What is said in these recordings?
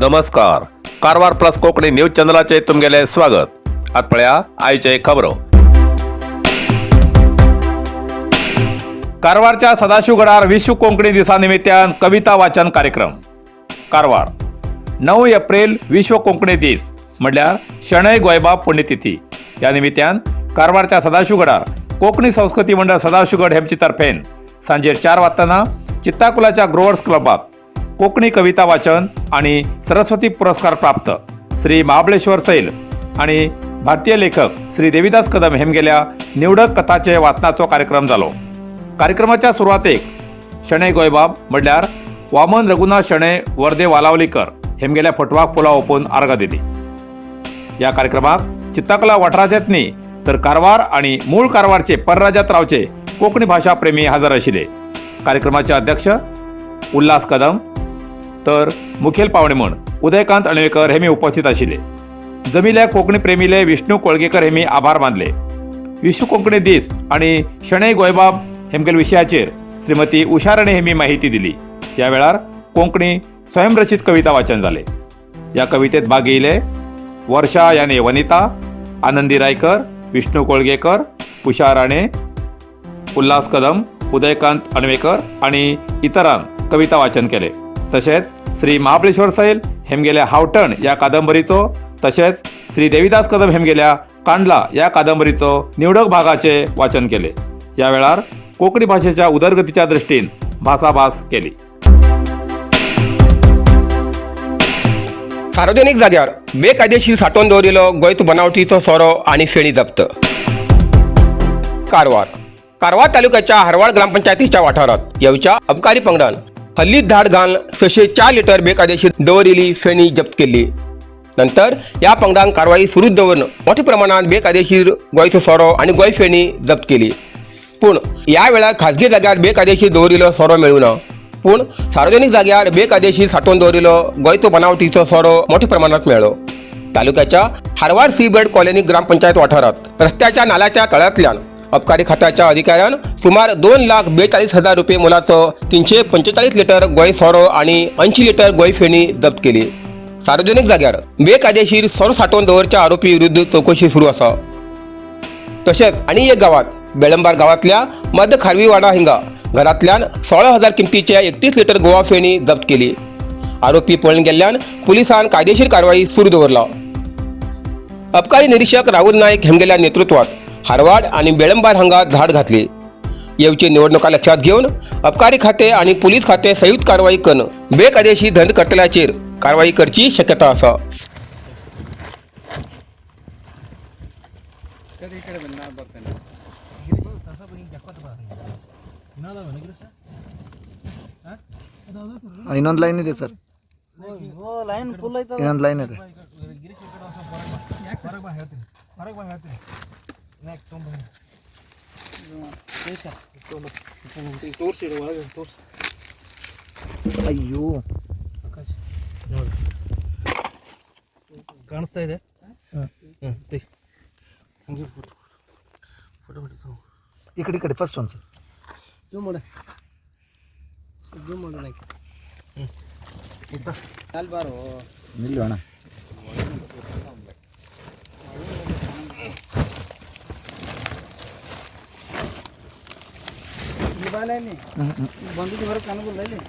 नमस्कार, Karwar plus Konkani news चॅनलाचे तुमगेले स्वागत. आत पळया आयचे खबरो. कारवारच्या सदाशिवगडार विश्व कोंकणी दिसा निमित्तान कविता वाचन कार्यक्रम. कारवार, 9 एप्रिल विश्व कोंकणी दीस म्हणल्यार शणै गोंयबाब पुण्यतिथी. ह्या निमित्तान कारवारच्या सदाशिवगडार कोंकणी संस्कृती मंडळ सदाशिवगड हेमचे तर्फेन सांजेर 4 वाजताना चित्ताकुलाच्या ग्रोवर्स क्लबात कोंकणी कविता वाचन आणि सरस्वती पुरस्कार प्राप्त श्री महाबळेश्वर सैल आणि भारतीय लेखक श्री देविदास कदम हेमगेल्या निवडक कथाचे वाचनाचो कार्यक्रम जालो. कार्यक्रमाच्या सुरवातेक शणै गोंयबाब म्हणल्यार वामन रघुनाथ शणै वर्दे वालावलीकर हेमगेल्या फोटवाक फुलां ओपून आर्गां दिली. या कार्यक्रमाक चित्ताकला वाठाराचेच न्ही तर कारवार आणि मूळ कारवारचे परराज्यात रावचे कोंकणी भाषा प्रेमी हजर आशिल्ले. कार्यक्रमाचे अध्यक्ष उल्हास कदम तर मुखेल पावणे म्हूण उदयकांत अणवेकर हेमी उपस्थित आशिल्ले. जमिल्या कोंकणी प्रेमीले विष्णू कोळगेकर हेमी आभार मानले. विश्व कोंकणी दीस आणि शणै गोंयबाब हेमगेल विशयाचेर श्रीमती उषा राणे हेमी माहिती दिली. या वेळार कोंकणी स्वयंरचित कविता वाचन जाले. या कवितेत भाग घेयले वर्षा याने वनिता, आनंदी रायकर, विष्णू कोळगेकर, उषा राणे, उल्हास कदम, उदयकांत अणवेकर आणि इतरां कविता वाचन केले. तशेंच श्री महाबळेश्वर सैल हेमगेल्या हावटण या कादंबरीचो तशेंच श्री देविदास कदम हेमगेल्या कांडला या कादंबरीचो निवडक भागाचे वाचन केले. या वेळार कोंकणी भाषेच्या उदरगतीच्या दृष्टीन भासाभास केली. सार्वजनिक जाग्यार बेकायदेशीर सांठोवन दवरिल्लो गोंयचो बनावटीचो सोरो आनी फेणी जप्त. कारवार. कारवार तालुक्याच्या हरवाळ ग्रामपंचायतीच्या वाठारात येवच्या अबकारी पंगडान हल्लीत धाड घालून 604 लिटर बेकायदेशीर दवरिल्ली फेणी जप्त केल्ली. नंतर ह्या पंगडान कारवाई सुरूच दवरून मोठ्या प्रमाणात बेकायदेशीर गोंयचो सोरो आनी गोंय फेणी जप्त केली. पूण ह्या वेळार खाजगी जाग्यार बेकायदेशीर दवरिल्लो सोरो मेळूं ना, पूण सार्वजनिक जाग्यार बेकायदेशीर सांठोवन दवरिल्लो गोंयचो बनावटीचो सोरो मोठ्या प्रमाणात मेळ्ळो. तालुक्याच्या हारवाड सीबर्ड कॉलनी ग्रामपंचायत वाठारात रस्त्याच्या नाल्याच्या तळ्यांतल्यान अबकारी खात्याच्या अधिकाऱ्यान सुमार 2,42,000 रुपये मोलाचो 345 लिटर गोंय सोरो आनी 80 लिटर गोंय फेणी जप्त केली. सार्वजनिक जाग्यार बेकायदेशीर सोरो सांठोवन दवरच्या आरोपी विरुद्ध चौकशी सुरू आसा. तशेंच आनी एक गांवात बेळंबार गांवांतल्या मद खारवीवाडा हिंगा घरांतल्यान 16,000 किमतीचे 31 लिटर गोवा फेणी जप्त केली. आरोपी पळून गेल्ल्यान पुलिसान कायदेशीर कारवाई सुरू दवरला. अबकारी निरीक्षक राहुल नाईक हेमगेल्या नेतृत्वात हारवाड आणि बेळंबार हांगा धाड घातली. येवची निवडणुका लक्षात घेवन अबकारी खाते आणि पुलीस खाते संयुक्त कारवाई करून बेकायदेशीर धंद करतल्याचेर कारवाई करची शक्यता आसा. ಇನ್ನೊಂದು ಲೈನ್ ಇದೆ ಸರ್. ಲೈನ್ ಫುಲ್ ಐತದ. ಇನ್ನೊಂದು ಲೈನ್ ಇದೆ. ತೋರಿಸಿ, ಒಳಗೆ ತೋರಿಸಿ. ಅಯ್ಯೋ. ಆಕಾಶ್, ನೋಡಿ, ಕಾಣಿಸ್ತಾ ಇದೆ. ಹ್ಞೂ, ಹಂಗೆ ಫೋಟೋ ಫೋಟೋ ಹೊಡಿತಾವು. ಈ ಕಡೆ, ಈ ಕಡೆ ಫಸ್ಟ್ ಒಂದು ಸರ್. ಜೂಮ್ ಮಾಡು, ಜೂಮ್ ಮಾಡು. ಲೈಕ್ ಹ್ಞೂ ಆಯ್ತಾ? ಅಲ್ಲಿ ಬಾರೋ. ನಿಲ್ಲು ಅಣ್ಣ. ಇಲ್ಲಿ ಬಾಲ, ಇಲ್ಲಿ ಬಂದಿದ್ದು ಹೊರಗೆ ಕಾಣಬಲ್ಲ ಇಲ್ಲಿ.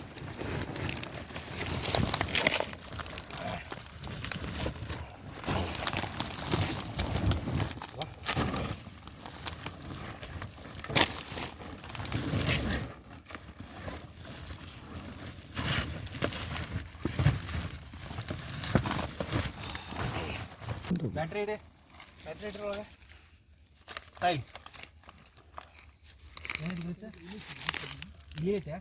ಬ್ಯಾಟ್ರಿ ಇದೆ, ಬ್ಯಾಟ್ರಿ ಇಟ್ರೊಳಗೆ ತಾಯಿ. ಏನೈತೆ? ಇಲ್ಲಿ ಐತೆ.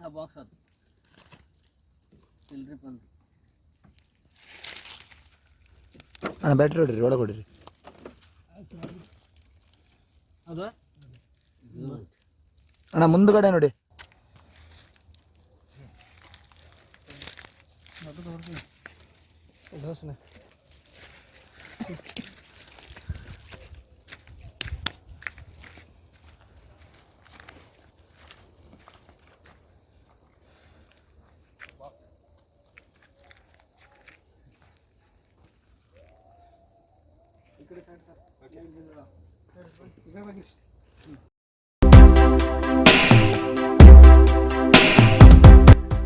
ಆ ಬಾಕ್ಸ್ ಅದು ಇಲ್ರಿ ಬಂದು. ಅಣ್ಣ, ಬ್ಯಾಟ್ರಿ ಹೊಡಿರಿ, ಒಳಗೆ ಹೊಡಿರಿ. ಅದು ಅಣ್ಣ, ಮುಂದ್ಗಡೆ ನೋಡಿ. ದೋಸೆ.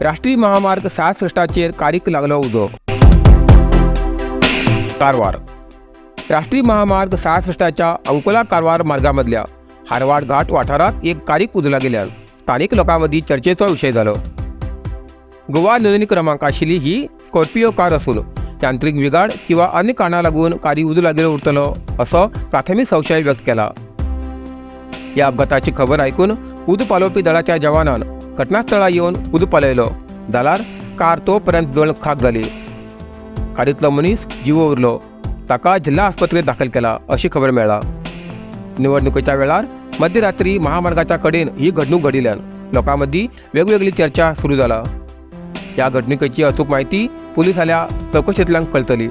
राष्ट्रीय महामार्ग 66 कारीक लागलो उजो. कारवार राष्ट्रीय महामार्ग 66 अंकोला कारवार मार्गामधल्या हारवाड घाट वाठारात एक कारीक उजो लागिल्ल्यान स्थानीक लोकां मदीं चर्चेचो विशय जालो. गोवा नोंदणी क्रमांक आशिल्ली ही स्कॉर्पियो कार असून यांत्रिक बिघाड किंवा अन्य कारणां लागून कारी उजो लागिल्लो उरतलो असो प्राथमीक संशय व्यक्त केला. ह्या अपघाताची खबर आयकून उजो पालोवपी दळाच्या जवानान घटनास्थळार येवन उजो पालयलो जाल्यार कार तोपर्यंत जळून खाक जाली. कारींतलो मनीस जिवो उरलो, ताका जिल्हा आस्पत्रेत दाखल केला अशी खबर मेळ्ळा. निवडणुकीच्या वेळार मध्यरात्री महामार्गाच्या कडेन ही घडणूक घडिल्ल्यान लोकां मदीं वेगवेगळी चर्चा सुरू जाला. ह्या घडणुकेची अचूक माहिती पुलिसांल्या चवकशेंतल्यान कळटली.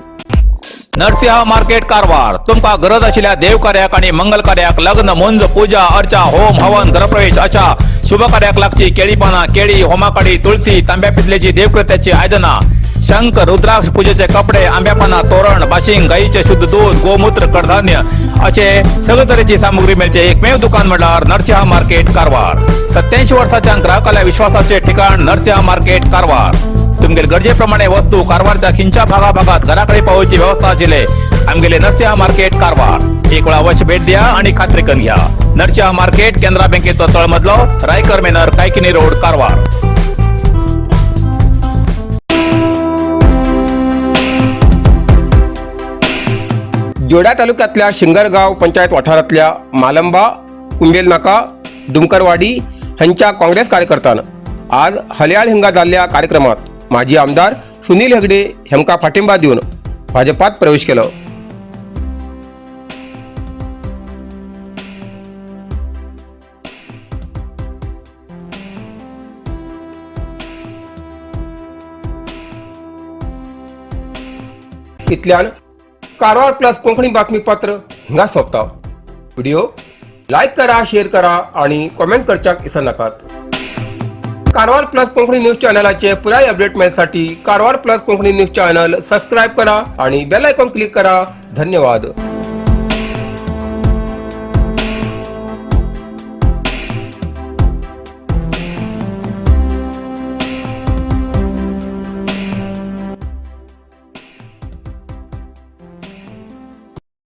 नरसिंह मार्केट कारवार तुमकां गरज आशिल्ल्या देवकार्याक आणि मंगल कार्याक, लग्न, मुंज, पूजा अर्चा, होम हवन, घरप्रवेश अशा शुभ कार्याक लागची केळी पानां, केळी, होमाकाडी, तुळसी, तांब्या पितलेची देवकृत्याची आयदनां, शंख, रुद्राक्ष, पूजेचे कपडे, आंब्या पानां, तोरण, बाशिंग, गाईचे शुद्ध दूध, गोमूत्र, कडधान्य असे सगळे तरेची सामुग्री मेळचे एकमेव दुकान म्हळ्यार नरसिंह मार्केट कारवार. 87 वर्साच्या ग्राहकाला विश्वासाचे ठिकाण नरसिंह मार्केट कारवार. तुमगेले गरजेप्रमाणे वस्तू कारवारच्या खिंच्या भागाभागात घराकडे पावोवची व्यवस्था आशिल्ले आमगेले नरसिंह मार्केट कारवार. एक वेळा अवश्य भेट द्या आणि खात्री करून घ्या. नरसिंह मार्केट, केनरा बँकेचो तळमजलो, रायकर मेनर, कायकिनी रोड, कारवार. जोडा तालुक्यातल्या शिंगरगाव पंचायत वाठारांतल्या मालंबा, कुंबेलनाका, डुमकरवाडी हांच्या काँग्रेस कार्यकर्त्यान आज हलयाळ हिंगा जाल्ल्या कार्यक्रमात माजी आमदार सुनील हेगडे हेमकां पाठिंबा दिवन भाजपात प्रवेश केलो. इतल्यान कारवार प्लस कोंकणी बातमीपत्र हिंगा सोंपता. व्हिडिओ लायक करा, शेअर करा आणि कॉमेंट करच्याक विसरनाकात. कारवार प्लस कोंकणी न्यूज चॅनलाचे पुराय update मेळसाठी Karwar plus Konkani news channel subscribe करा आणि बेल आयकॉन क्लिक करा. धन्यवाद.